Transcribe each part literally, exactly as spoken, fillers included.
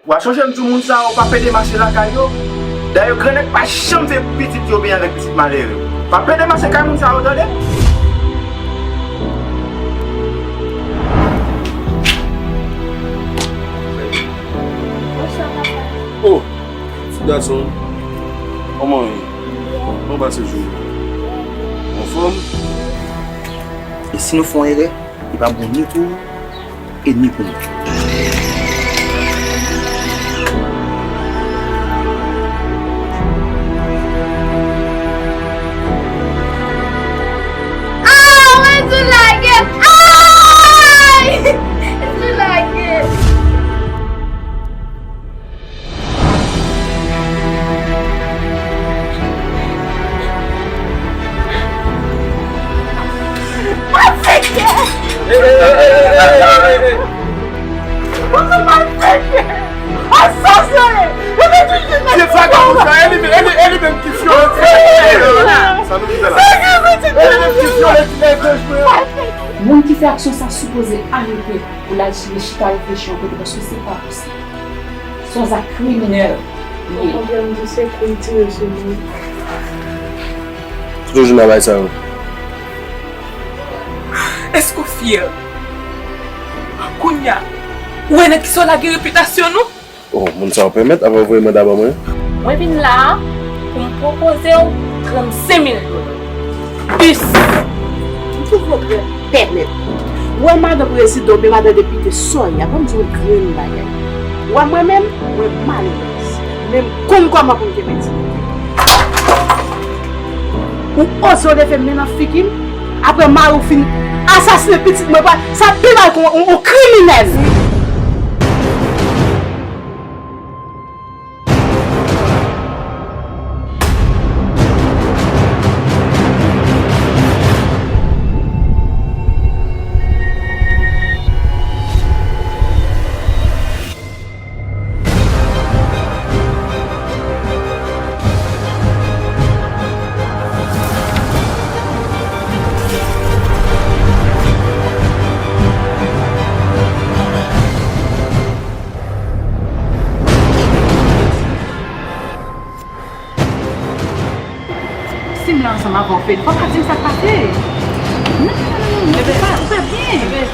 W a sonje m di w moun sa yo pa pede mache lakay yo. Dayè, grannèg pa janm fè pitit yo byen avèk pitit malere. Pa pede mache kay moun sa yo, tande? Oh, ti gason, kòman w ye? Kòman w pase jounen? Anfòm? E si nou fè yon erè, li pa bon ni pou ou, e ni pou mwen. Ah, mwen di lage! Ay! Di lage! Malfektè! Malfektè! Asasen! Se vagabon sa, e li, e li, e li menm ki vyole ti nèg. Sa nou ki fè la? E li menm ki vyole ti nèg. Moun ki fè aksyon sa sipoze arete pou l al chita reflechi yon kote paske se pa posib. Se yon zak kriminèl li ye. Ou konprann di se kou l tire sou nou. Tout jounal bay sa yo. Èske w fyè? Kounye a, ou wè nan kisa w lage repitasyon nou? Oh, moun sa yo pèmèt, avan w voye manda ban mwen. Mwen vin la a pou m pwopoze w trannsenk mil dola. Bis! M twouve w trè pèmèt. Ou wè madan prezidan oubyen madan depite sa w ye a, ban m di w yon grenn bagay. Ou wè mwen menm, mwen malerèz. Men m konn kòman pou m kenbe diyite. Ou oze w leve men nan figi m, apre mari w fin asasinen pitit mwen, sa pi mal ke yon, yon, yon kriminèl. Si m la ansanm avè w, Fed, fò w ka di m sa k pase. Non, non, non, non, non, ou pa, ou pa byen.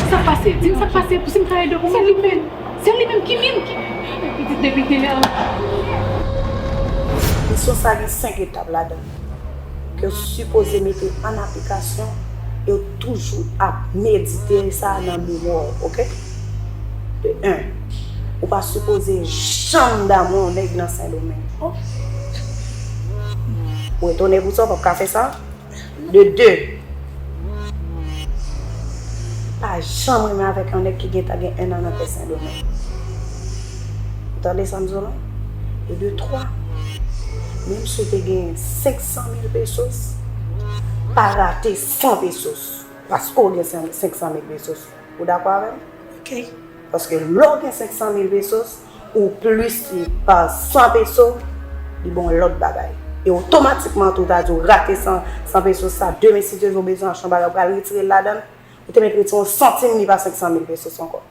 Sa k pase? Di m sa k pase pou si m ka ede w pou mwen, Fed. Se li menm ki menm ki pitit depite a. Misyon sa gen senk etap ladan l ke w sipoze mete an aplikasyon e w toujou ap medite sa nan memwa w, oke? De en, ou pa sipoze janm damou yon nèg nan Sendomeng. Ou etone pou sa, w p ap ka fè sa? De de, pa janm renmen avèk yon nèg ki gentan gen en an nan tè Sendomeng. Ou tande sa m di w la? E de twa, menm si w te gen senk san mil pesos, pa rate san pesos, paske w gen senk san mil pesos. Ou dakò avè m? Ok. Paske lè w gen senk san mil pesos, ou plis li pa san peso, li ba w lòt bagay. E otomatikman tou, ta di w rate san, san pesos sa, demen si Dye vle w bezwen achte yon bagay, ou pral retire l ladan l, ou te mèt retire yon santim, li pa senk san mil pesos ankò.